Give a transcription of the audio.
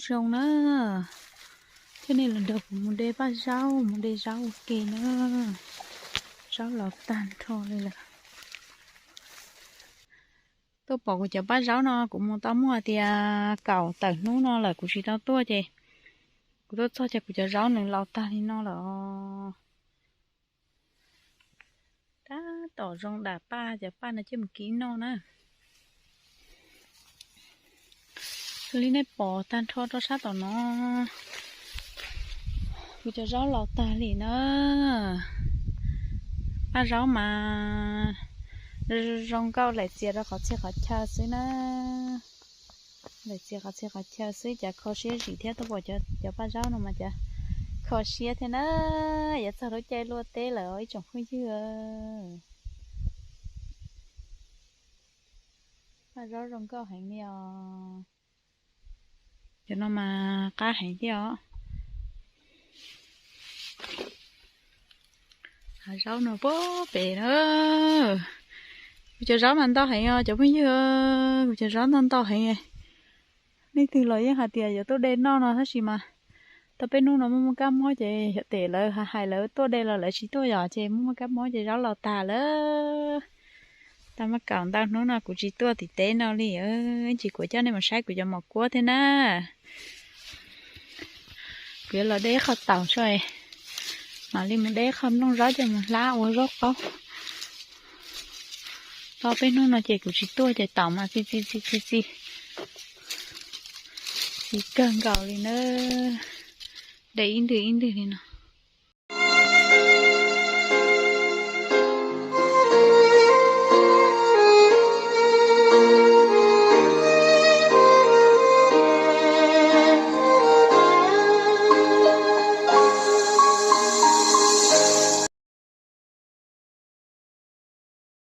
Zoo na, thiab nej los nrog kuv mus de paj zaub, mus de zaub ua ke na. Zaub los tag nrho li lawm. Tuaj pom kuv cov paj zaub no kuv mus tau muaj tias kaum tawm hnub no lawm kuv tsis tau tuaj ces kuv tuaj txog ces kuv cov zaub nws laus tag li no lawm. Tab tom zoo dam paj, cov paj no coj mus kib noj na. Li nej pom tag nrho rau sab tom no, kuv cov zaub laus tag li na. Paj zaub mas zoo nkauj, laim txias rau qhov txhia qhov chaw xwb na. Laim txias qhov txhia qhov chaw xwb, cas kho siab zim thiab. Tuaj pom cov paj zaub no mas cas kho siab thiab na. Yuav txog lub caij luaj teb lawm ib tsoom phooj ywg. Paj zaub zoo nkauj heev li os. Cov no mas qab heev thiab os. Hav zaub no puag pem na. Kuv cov zaub mas ntau heev os cov phooj ywg, kuv cov zaub ntau ntau heev. Leej twg los yeej hais tias yuav tuaj de noj no tab sis mas tau peb hnub no muaj muaj kab mob ces yog tias lawv hais lawv tuaj de los lawv tsis tuaj yom, ces muaj muaj kab mob ces zaub laus tag lawm. Tau muaj kaum ntau hnub no kuv tsis tuaj tim teb no li. Ib ntsis kuv coj nej mus saib kuv cov mos kuab thiab na. Kuv yuav los de ib qho taum tso, mam li mus de ib qho nplooj zaub coj mus hlab ua zaub qaub. Tau peb hnub no ces kuv tsis tuaj ces taum mas txi txi txi txi txi, txi kawg nkaus li na. De ib ntwg ib ntwg li no.